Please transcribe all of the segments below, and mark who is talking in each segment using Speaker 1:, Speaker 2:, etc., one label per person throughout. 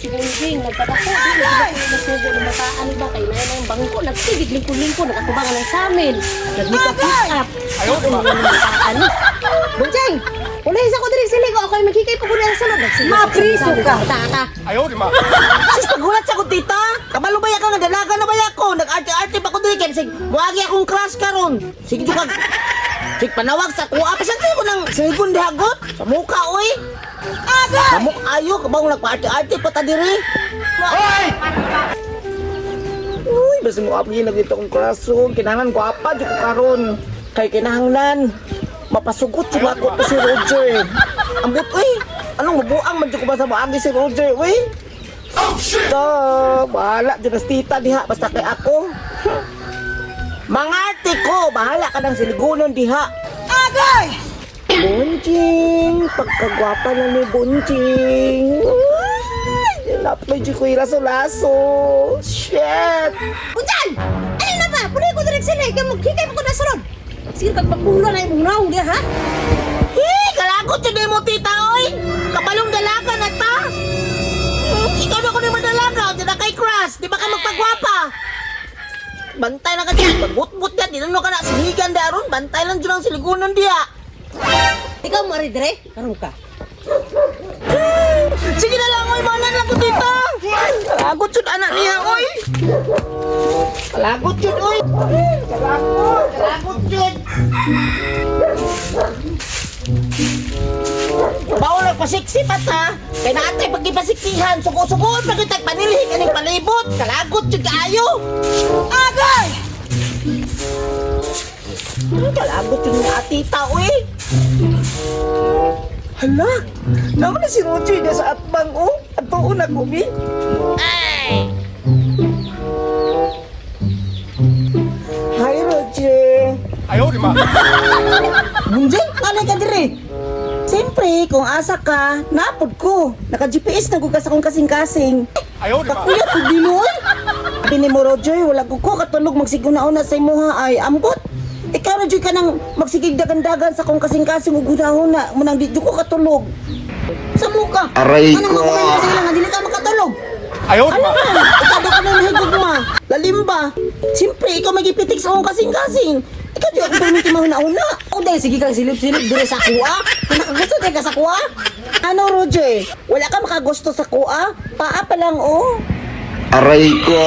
Speaker 1: Si Bunjing, nagpadako. Di na ko nasugo ng bataan ba kay na ng bangko. Nagsigig lingkod-lingkod, nakakubangan ng samin. Nag-make up, make up. Ayaw, di ba? Bataan ni. Bunjing! Ulahin sa ko diri sili ko ako ay maghikay pa ko na sa loob.
Speaker 2: Mapriso ka.
Speaker 1: Bata ka.
Speaker 2: Sus, pagulat sa ko, tita. Kabalo ba ka nga dalaga na ba ako? Nag-arte-arte pa ko diri kay sig buwagi akong crush karon. Sige ka. Sig panawag sa kuha pa sa ko nang silgon dihagot sa muka oy. Aga! Samok ayo kabang nagpa-arte-arte pa ta diri.
Speaker 3: Hoy!
Speaker 2: Uy, basta mo apgi na gito akong crush oh. Kinahanglan ko apa jud ko karon. Kay kinahanglan mapasugot jud ako to si Roger. Ambot uy. Anong mabuang man jud ko ba sa maagi si Roger uy?
Speaker 3: Oh shit!
Speaker 2: To, bahala jud nas tita diha basta kay ako. Mga arte ko, bahala ka ng siligunon diha.
Speaker 4: Agay!
Speaker 2: Bunching, pagkagwapa na ni Bunching. Ay, Napay jud ko laso-laso. Shit.
Speaker 1: Bunjang! Ano na ba? Puli ko diri sili kay maghikay pa ko na sa loob. Sige kag pagbulo na imong naong diha ha.
Speaker 2: Hey, kalagot yun mo, tita, oy! Kabalong dalaga na ta! Ikaw na ko naman dalaga, di na kay crush, di ba ka magpagwapa? Bantay na ka dyan, pagbutbut yan, di na ka na, siligan di aron, bantay lang dyan ang siligunan diya.
Speaker 1: Ikaw mo ari dire, karon ka.
Speaker 2: Sige na lang, oy, manan lang ko, tita! Kalagot yun, anak niya, oy! Kalagot yun, oy! Kalagot, kalagot yun! Bawal ang pasiksi pa ta. Kaya naatay pagkipasiksihan, suko-sukoon pa kita panilhig aning palibot. Kalagot yun kaayo.
Speaker 4: Agay!
Speaker 2: Kalagot yun nga tita, uy. Hala, naman na si Roger na sa atbang, oh. At tuon na kubi. Hi, Roger.
Speaker 3: Ayaw, di ba?
Speaker 2: Bunjing, alay ka dire. Siyempre, kung asa ka, napod ko. Naka-GPS na ko ka sa kong kasing-kasing.
Speaker 3: Ayaw, di ba?
Speaker 2: Kakuya, pud di mo, oy. Sabi ni mo, Roger, wala ko ko katulog magsiguna-una sa imuha ay ambot. Ikaw na ka nang magsigig dagan-dagan sa kong kasing-kasing ug huna-huna. Munang di jud ko katulog.
Speaker 1: Sa muka.
Speaker 5: Aray
Speaker 1: Anong
Speaker 5: ko.
Speaker 1: makuha sa ilang nga dili ka makatulog?
Speaker 3: Ayaw, di
Speaker 2: Ano
Speaker 3: ba?
Speaker 2: man? Ikaw daw ka na nahigugma. Lalim ba? Siyempre, ikaw magipitik sa akong kasing-kasing. Ikaw di ako permiti mahuna-huna.
Speaker 1: O dahil sige kang silip-silip dire sa kuha. Kung nakagusto dahil ka sa kuha.
Speaker 2: Ano, Roger? Wala ka makagusto sa kuha? Paa pa lang, oh.
Speaker 5: Aray ko.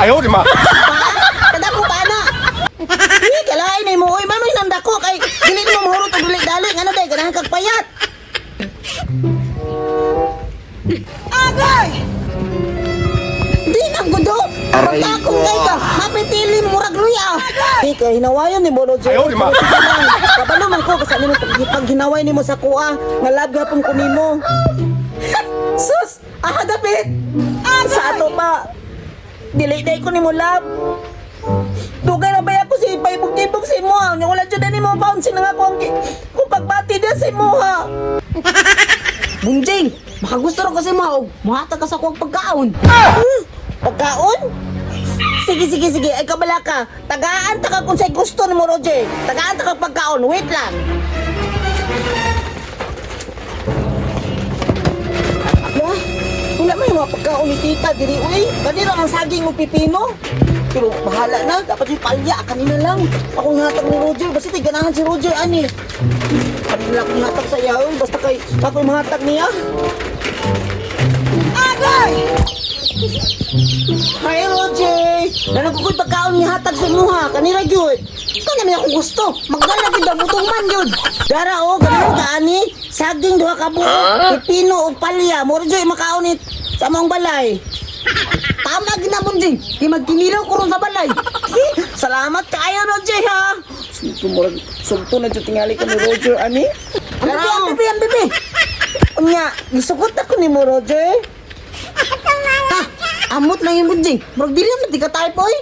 Speaker 3: Ayaw, di ba?
Speaker 2: Paa? Kada ko pa na. Hindi, kalain na mo. Uy, mamay nandako kay dili mo mahurot og dali-dali. Ngano day, ganahan kag payat.
Speaker 4: Agay!
Speaker 2: Di na gudo.
Speaker 5: Aray
Speaker 2: Pagkakong
Speaker 5: ko.
Speaker 2: kay ka, mapitili mo murag luya. Di kay hinawayon ni mo, Roger.
Speaker 3: Ayaw, di ba?
Speaker 2: Sige lang. Kabalo man ko kasi nimo pag hinaway nimo sa kuha, nga love gapon ko nimo. Sus, aha dapit. Sa ato pa. Dili day ko nimo love. Dugay na ba ako si paibog-ibog sa imo ha? Nya wala jud ani mo bounce na nga ko ang kung pagbati diya sa imo ha.
Speaker 1: Bunjing, makagusto ra kasi mo og muhatag ka sa kuwang pagkaon.
Speaker 2: Pagkaon? Sige, sige, sige. Ay, kabala ka. Tagaan ta ka kung sa'y gusto ni mo, Roger. Tagaan ta ka pagkaon. Wait lang. Wah, wala may mga pagkaon ni tita. Diri, uy. Kanina ang saging mo pipino. Pero bahala na. Dapat yung palya. Kanina lang. Akong hatag ni Roger. Basta tay ganahan si Roger, ani. Kanina akong hatag sa iya, uy. Basta kay ako'y mahatag niya.
Speaker 4: Agay!
Speaker 2: Hi, Roger! Nanagkukoy pagkaon ni hatag sa imuha. Kanira gyud.
Speaker 1: Ikaw naman ako gusto. Magdala gid ang butong man yun.
Speaker 2: Dara o, ganun ka ani. Saging duha ka buok, pipino ug palya. Mo Roger makaon ni sa among balay.
Speaker 1: Tama gid na Bunjing. Kay magkinilaw ko ron sa balay.
Speaker 2: Salamat kaayo Roger ha. Sugto murag sugto na jud tingali ko ni Roger ani.
Speaker 1: Ang bibi, ang bibi, ang bibi.
Speaker 2: Unya, gisugot ako nimo Roger.
Speaker 1: Ha, amot lang yung Bunjing. Murag dili man di ka type oy.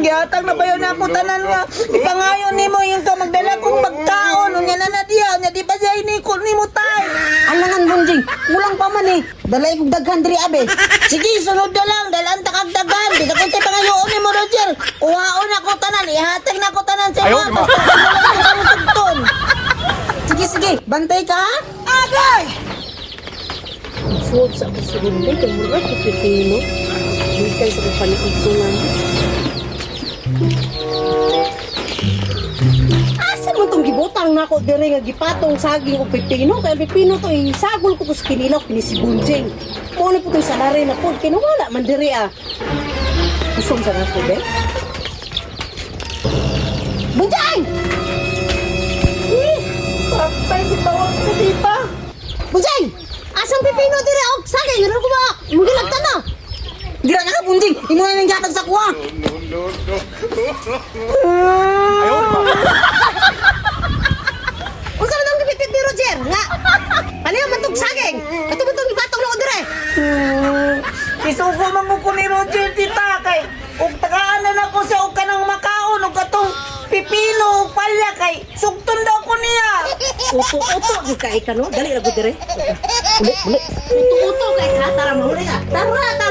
Speaker 2: Gihatag na ba yun ako tanan nga. Ipangayon nimo yung ka magdala kong pagkaon. Unya na na diya, unya di pa siya ini ko nimo tay.
Speaker 1: Alangan Bunjing, kulang pa man eh. Dalay kog daghan diri abe.
Speaker 2: Sige, sunod na lang. Dahil ang takagdagan. Di ka kung pangayoon ni mo, Roger. Kuhaon ako tanan. Ihatag na ako tanan sa
Speaker 3: Ayaw,
Speaker 2: mga.
Speaker 3: di ba?
Speaker 2: Basta wala yung karutugton.
Speaker 1: Sige sige, bantay ka ha.
Speaker 4: Agay!
Speaker 1: Suot sa ako sa gunday, kay mura ko pipino. Bisan sa kong paniudtungan. Asa man tong gibutang nako dire nga gipatong saging og pipino kay ang pipino to isagol ko to sa kinilaw kini si Bunjing. Mo na po tong salary na pod kini wala man dire ah. Gusto sa nako be? Bunjing!
Speaker 2: Eh, patay si tawag ko, tita.
Speaker 1: Bunjing! Asang pipino dire og saging ano ko ba? Imong gilagtan na.
Speaker 2: Dira na ka, Bunjing. Imo na nang gatag sa kuha.
Speaker 3: No, no, no. 哎呦我的妈！
Speaker 1: Unsa man ang gipipit ni Roger nga? Pareho man tong saging. Kato man tong gipatong nako dire.
Speaker 2: Isugo man ko ni Roger, tita, kay ug tagaan na nako siya og kanang makaon og katong pipino ug palya kay sugton daw ko niya.
Speaker 1: Uto-uto gyud kay ka no. Dali ra gud dire. Uli, uli. Uto-uto kay ka tara mahuli ka. Tara.